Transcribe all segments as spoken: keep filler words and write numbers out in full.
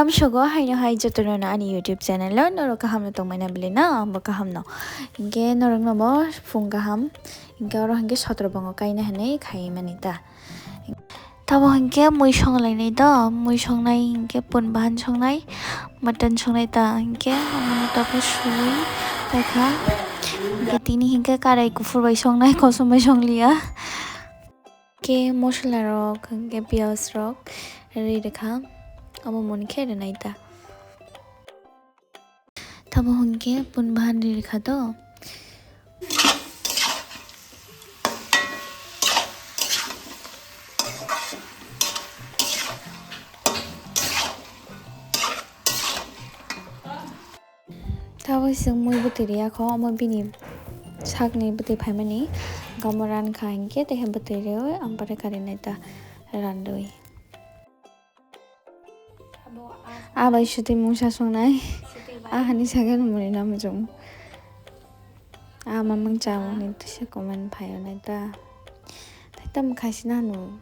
Kamsogo haino hai jotono no ani YouTube channel o norok kaham no tongmani bwlai na, ang bo kaham no. Hinkhe norok no bo phung kaham, hinkhe oro hinkhe sotro bongo kaina hinwi khai mani ta. Tamo hinkhe mui songlainai do, mui songnai hinkhe pun bahan songnai, mutton songnai ta hinkhe omono tabuk suwi paikha. Hinkhe tini hinkhe karai kuphur bai songnai, kosom bai songliya. Hinkhe mosola rok, hinkhe piyaj rok ri rwkha, omo moni khe rwnai ta. Tamo hinkhe pun bahan ri rwkha do. Tabuk chwng mui bwtwi riya kho, omo bini sakni bwtwi phaimani, omo rankha hinkhe tei bwtwi riwi ang pore karinai ta randwi. Ah bai sutwi mungsa songnai. Ah hani sakhe muni na muchung. Ah mamang chamung ni tisa comment phaio nai ta. Tai tam khaisina hanu.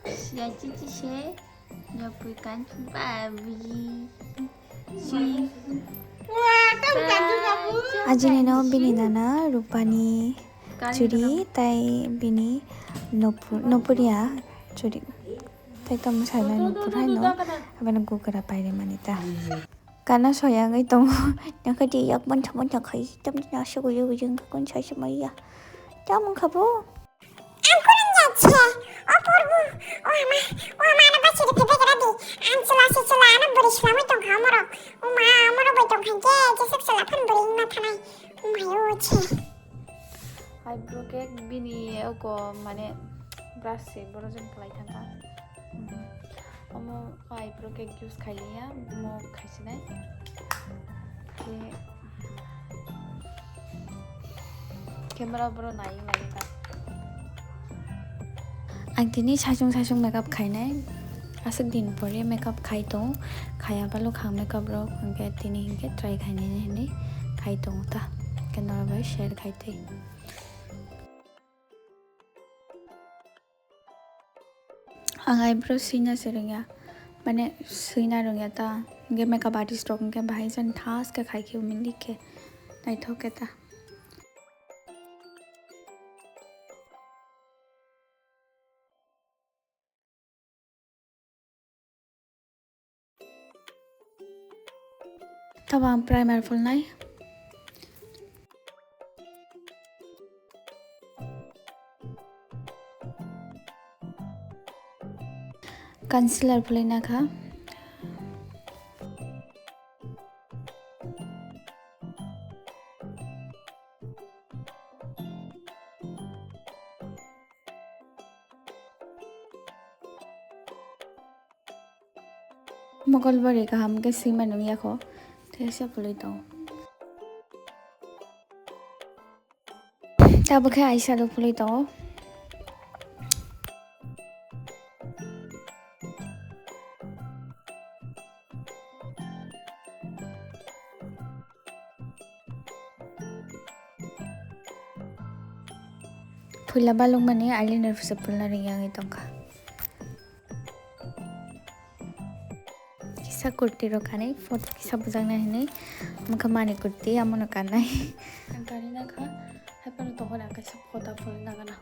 Siya chichi se, ya pui kan ba bi. Si. Ajini no bini nana rupani churi tai bini nopur, nopuria churi. Tai tamo saimano puraino aboni gugura pairi mani ta. Kana soyangwi tongo. Nokha di yak montha montha khai tamni asuk uyu uyu wngkha kun sai se maya. Tamo wngkha bo. Ang kurang ya che. O porbu. O ama. O ama ano bachiri phebe kira di. Ang chula se chula ano buri sulamwi tongkha omorok. O ma omorok bai tongkha ke jesuk chula phun buri wngma thanai. O ma yo che. Eyebrow cake bini oko mane brush se borok jeng khlai thangkha. Omo eyebrow cake use khailiya, omo khaisinai. Khe camera boro nai nai ta. Ang tini saichung saichung makeup khainai. Aswk din pore makeup khai tong, khaya balo khang makeup rok, hwnkhe tini hwnkhe try khainani hinwi khai tongo ta, hwnkhe norok bai share khai twi. Ang eyebrow swina se rwngya, mane swina rwngya ta, hwnkhe makeup artist rok hwnkhe bahai jani thaske khai khe mili khe naithok khe ta. Tabang primer phulnai. Concealer phulwi nakha. Mokol bari kaham khe swima nung yakho, tei se pulwi tongo. Tabuk khe eyeshadow pulwi tongo. Phuila balukmani eyeliner se phulna ringya wngwi tongkha. Kisa kurti rok kanwi photo kisa bujaknai hinwi mokhe mani kurti amono kannai. Ang kanwi nakha, haiphano tongkha na kaisa photo phulwi nangana.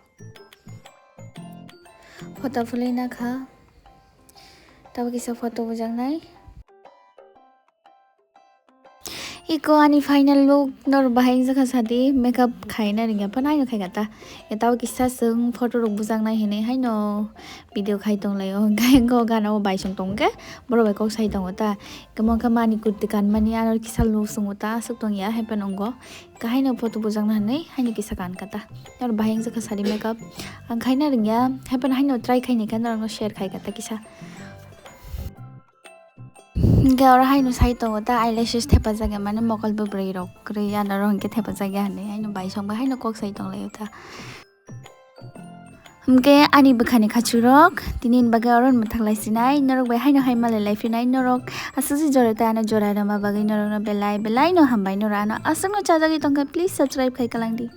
Photo phulwi nakha, tabuk kisa photo bujaknai. Iko ani final look norok bahai wngjakha sadi, makeup khaina rwngya phano aino khaikha ta. Tabo kisa chwng photo rok bujaknai hinwi haino video khai tonglaio. Hwnkhe go gana o bai chwng tongkhe borok bai kok sai tongo ta. Omo khe mani kurti kanmani ano kisa look chwngo ta aswk tongya haiphano wngo. Haino photo bujakna hinwi haino kisa kankha ta. Norok bahai wngjakha sadi makeup. Ang khaina rwngya haiphano haino try khaini khe norokno share khaikha ta kisa. Hwnkhe oro haino sai tongo ta eyelashes thepajak ya, mane mokol bwbrwi rok kwrwi ya norok hwnkhe thepajak ya hinwi haino bai songbai haino kok sai tonglaio ta. Hwnkhe ani bwkhani khachurok tini ni bagwi oro mwthak lai sinai, norok bai haino hai malai lai phinai, norok aswk se jora tei ano jora rwma bagwi norokno belai belai no hambai, norok ano aswk no chajagwi tongkha, please subscribe khai kwlang di.